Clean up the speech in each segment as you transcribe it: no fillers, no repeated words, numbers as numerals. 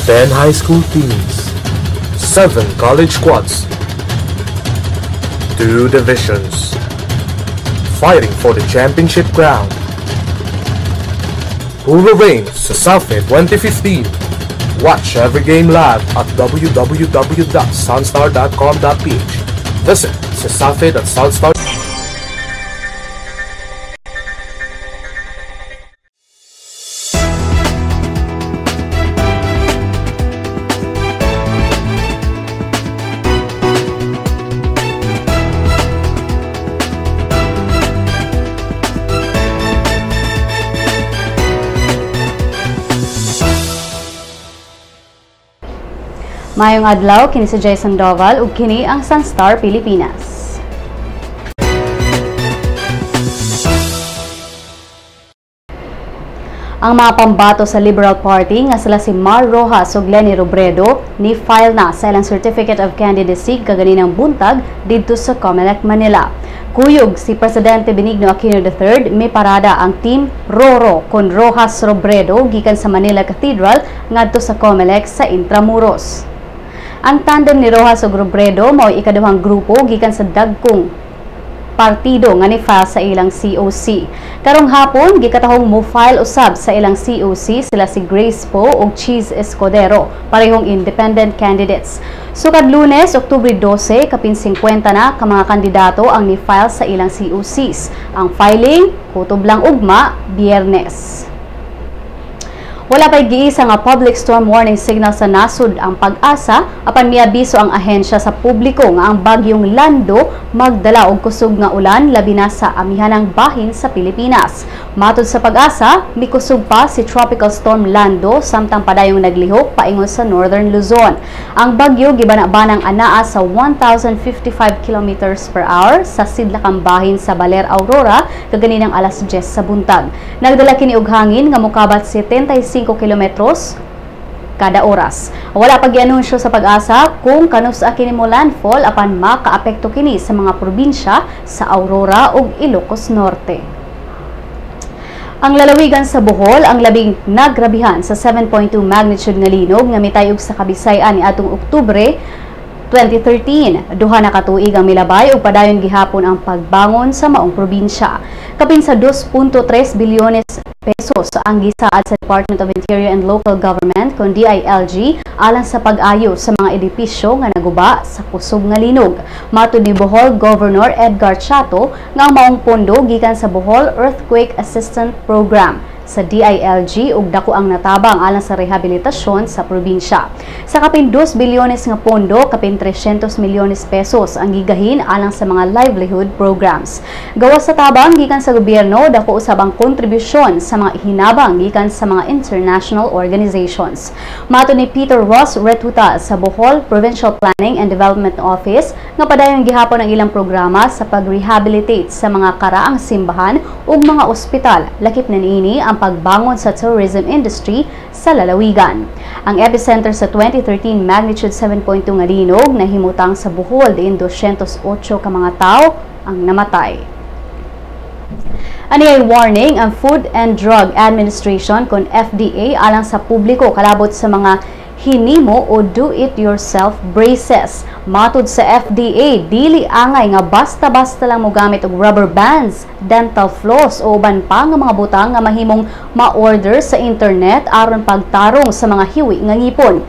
10 high school teams, 7 college squads, 2 divisions, fighting for the championship crown. Who will reign Cesafi 2015? Watch every game live at www.sunstar.com.ph. Visit cesafi.sunstar. Maayong adlaw, kini si Jason Doval ug kini ang Sunstar Pilipinas. Ang mga pambato sa Liberal Party nga sila si Mar Rojas ug Leni Robredo ni file na sa ilang Certificate of Candidacy kaganinang buntag didto sa Comelec, Manila. Kuyog si Presidente Benigno Aquino III, may parada ang Team Roro kon Rojas Robredo gikan sa Manila Cathedral ngadto sa Comelec sa Intramuros. Ang tandem ni Rojas ug Robredo mao'y ikaduhang grupo gikan sa dagkong partido nga ni-file sa ilang COC. Karong hapon gikatahong mo-file usab sa ilang COC sila si Grace Poe ug Chiz Escudero, parehong independent candidates. Sukad Lunes, Oktubre 12, kapin 50 na ka mga kandidato ang ni-file sa ilang COCs. Ang filing kutob lang ugma, Biyernes. Wala pa'y giisa nga public storm warning signal sa nasod ang Pag-asa apan miabiso ang ahensya sa publiko nga ang bagyong Lando magdala og kusog nga ulan labi na sa amihanang bahin sa Pilipinas. Matud sa Pag-asa, mikusog pa si Tropical Storm Lando samtang padayong naglihok paingon sa Northern Luzon. Ang bagyo gibana-banang anaa sa 1,055 kilometers per hour sa sidlakang bahin sa Baler, Aurora kaganinang alas 10 sa buntag. Nagdala kini og hangin nga mokabat 75 kilometros kada oras. Wala pa gianunsyo sa Pag-asa kung kanusa kini mo landfall apan makaapekto kini sa mga probinsya sa Aurora ug Ilocos Norte. Ang lalawigan sa Bohol ang labing nagrabihan sa 7.2 magnitude nga linog nga mitayog sa Kabisayan niadtong Oktubre 2013. Duha na ka tuig ang milabay ug padayon gihapon ang pagbangon sa maong probinsya. Kapin sa 2.3 bilyones pesos ang gisaad sa Department of Interior and Local Government kon DILG alang sa pag-ayo sa mga edipisyo nga naguba sa kusog nga linog. Matud ni Bohol Governor Edgar Chato nga ang maong pondo gikan sa Bohol Earthquake Assistance Program sa DILG ug dako ang natabang alang sa rehabilitasyon sa probinsya. Sa kapin 2 bilyones nga pondo, kapin 300 milyones pesos ang gigahin alang sa mga livelihood programs. Gawas sa tabang gikan sa gobyerno, dako usab ang kontribusyon sa mga hinabang gikan sa mga international organizations. Matud ni Peter Ross Retuta sa Bohol Provincial Planning and Development Office nga padayon gihapon ang ilang programa sa pag-rehabilitate sa mga karaang simbahan ug mga ospital, lakip na niini ang pagbangon sa tourism industry sa lalawigan. Ang epicenter sa 2013 magnitude 7.2 nga linog nahimutang sa Bohol diin 208 ka mga tawo ang namatay. Ani ay warning ang Food and Drug Administration kon FDA alang sa publiko kalabot sa mga hinimo o do-it-yourself braces. Matud sa FDA, dili angay nga basta-basta lang mogamit og rubber bands, dental floss o uban pa nga mga butang nga mahimong ma-order sa internet aron pagtarong sa mga hiwi nga ngipon.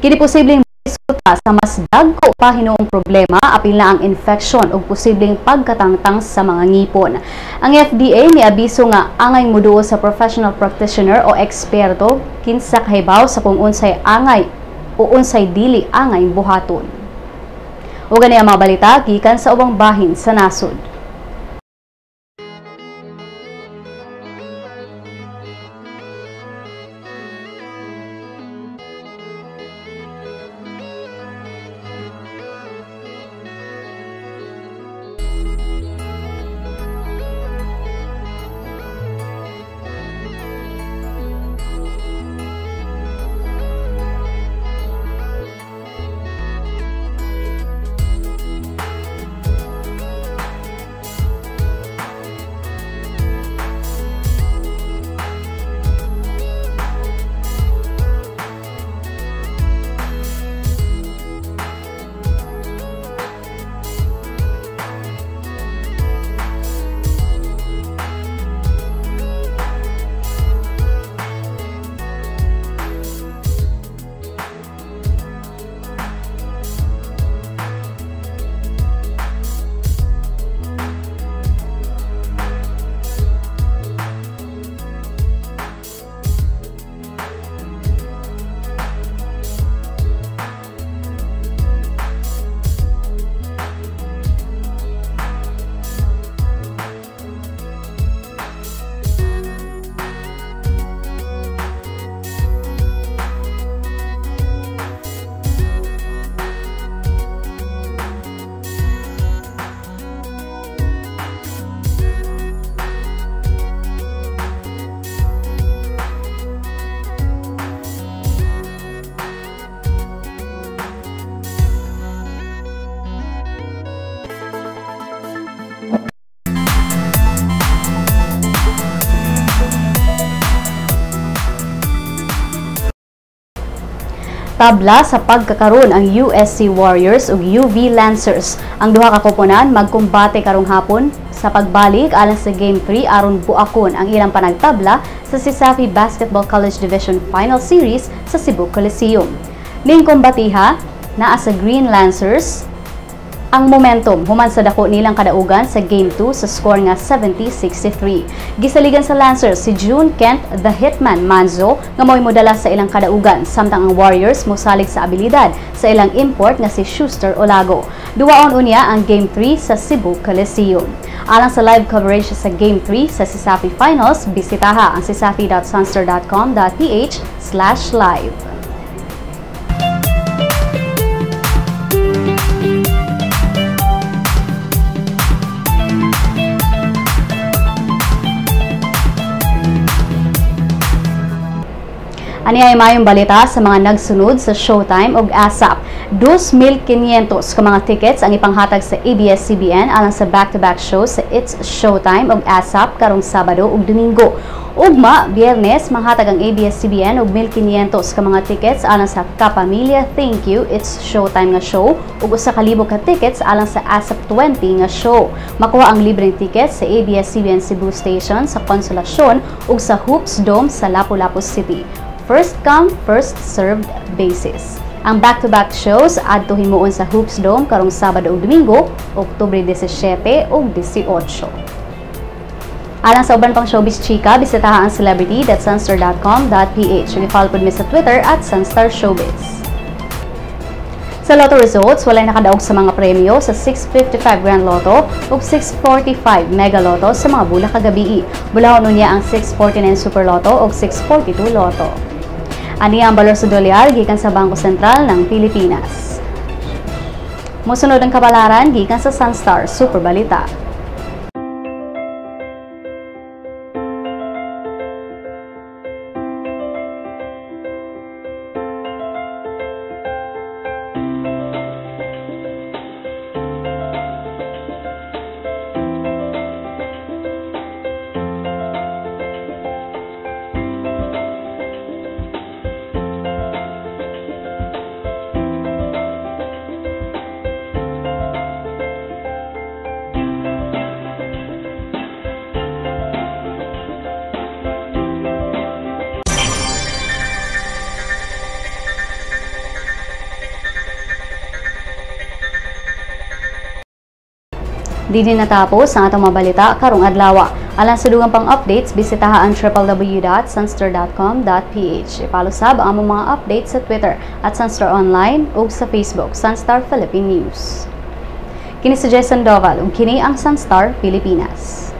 Kini posibleng resulta sa mas dagko pa hinuong problema apil na ang infection ug posibleng pagkatangtang sa mga ngipon. Ang FDA miabiso nga angay moduo sa professional practitioner o eksperto kinsa kahibaw sa kung unsay angay o unsay dili angay buhaton. Ug gani ang mga balita gikan sa ubang bahin sa nasod. Tabla sa pagkakaron ang USC Warriors ug UV Lancers. Ang duha ka koponan magkumbate karong hapon sa pagbalik alang sa Game 3 aron buakon ang ilang panagtabla sa CESAFI Basketball College Division Final Series sa Cebu Coliseum. Ning kumbatiha naa sa Green Lancers ang momentum human sa dako nilang kadaugan sa Game 2 sa score nga 70-63. Gisaligan sa Lancers si June Kent the Hitman Manzo nga mao'y modala sa ilang kadaugan, samtang ang Warriors mosalig sa abilidad sa ilang import nga si Schuster Olago. Duwaon unya ang Game 3 sa Cebu Coliseum. Alang sa live coverage sa Game 3 sa CESAFI Finals, bisitaha ang cesafi.sunstar.com.ph/live. Ani ay mayong balita sa mga nagsunod sa Showtime og ASAP. 2,500 ka mga tickets ang ipanghatag sa ABS-CBN alang sa back-to-back show sa It's Showtime og ASAP karong Sabado ug Domingo. Ugma, Biyernes, manghatag ang ABS-CBN og 1,500 ka mga tickets alang sa Kapamilya Thank You It's Showtime nga show ug 1,000 ka tickets alang sa ASAP 20 nga show. Makuha ang libreng tickets sa ABS-CBN Cebu Station sa Consolacion ug sa Hoops Dome sa Lapu-Lapu City. First come, first served basis. Ang back-to-back shows adto himuon sa Hoops Dome karong Sabado ug Domingo, Oktubre 17 ug 18. Alang sa uban pang showbiz chika, bisitaha ang celebrity.sunstar.com.ph. Ug i-follow pod mi sa Twitter @SunstarShowbiz. Sa Lotto results, walay nakadaog sa mga premyo sa 655 Grand Lotto ug 645 Mega Lotto sa mga bulak kagabii. Bulahon unya ang 649 Super Lotto ug 642 Lotto. Ani ang balor sa dolyar gikan sa Bangko Sentral ng Pilipinas. Mosunod ang kabalaran gikan sa Sunstar Super Balita. Dili natapos ang atong mabalita karong adlaw. Alang sa dugang pang updates, bisitaha ang www.sunstar.com.ph. I-follow sab ang among mga updates sa Twitter @SunstarOnline ug sa Facebook Sunstar Philippine News. Kini si Jason Doval ug kini ang Sunstar Pilipinas.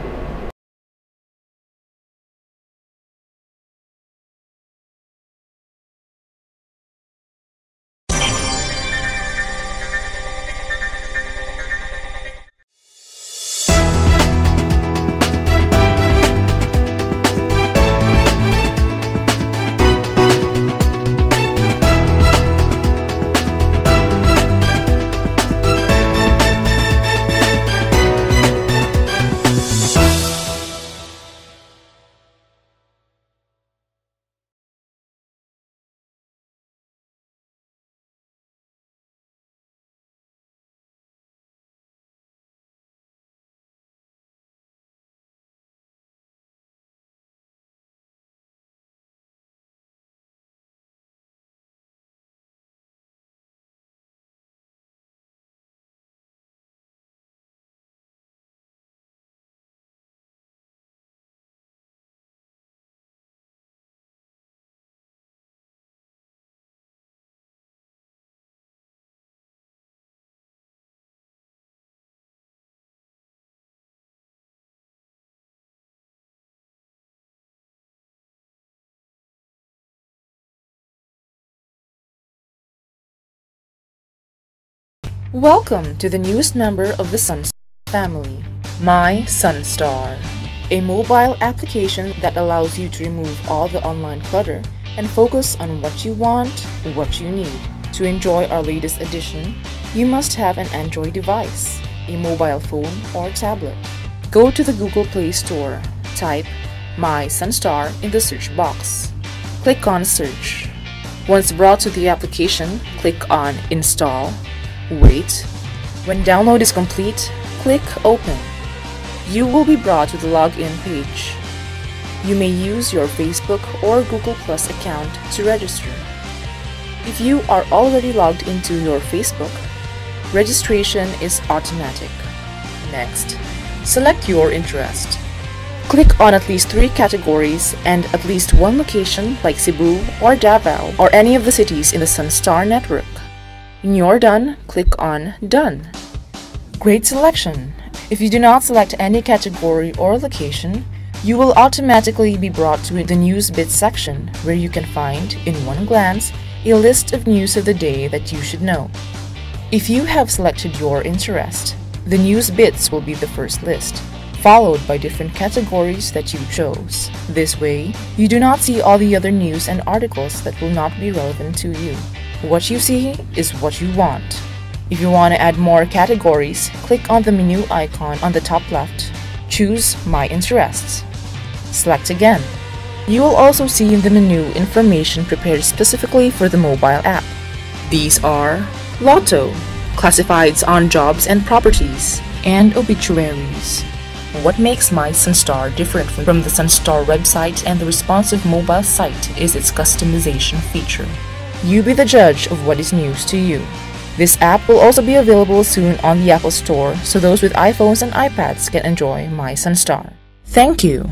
Welcome to the newest member of the Sun family, My Sunstar, a mobile application that allows you to remove all the online clutter and focus on what you want, what you need. To enjoy our latest edition, you must have an Android device, a mobile phone or tablet. Go to the Google Play Store, type My Sunstar in the search box. Click on Search. Once brought to the application, click on Install, wait. When download is complete, click Open. You will be brought to the login page. You may use your Facebook or Google Plus account to register. If you are already logged into your Facebook, registration is automatic. Next, select your interest. Click on at least three categories and at least one location like Cebu or Davao or any of the cities in the Sunstar network. When you're done, click on Done. Great selection! If you do not select any category or location, you will automatically be brought to the News Bits section, where you can find, in one glance, a list of news of the day that you should know. If you have selected your interest, the News Bits will be the first list, followed by different categories that you chose. This way, you do not see all the other news and articles that will not be relevant to you. What you see is what you want. If you want to add more categories, click on the menu icon on the top left. Choose My Interests. Select again. You will also see in the menu information prepared specifically for the mobile app. These are Lotto, classifieds on jobs and properties, and obituaries. What makes My Sunstar different from the Sunstar website and the responsive mobile site is its customization feature. You be the judge of what is news to you. This app will also be available soon on the Apple Store, so those with iPhones and iPads can enjoy My Sunstar. Thank you.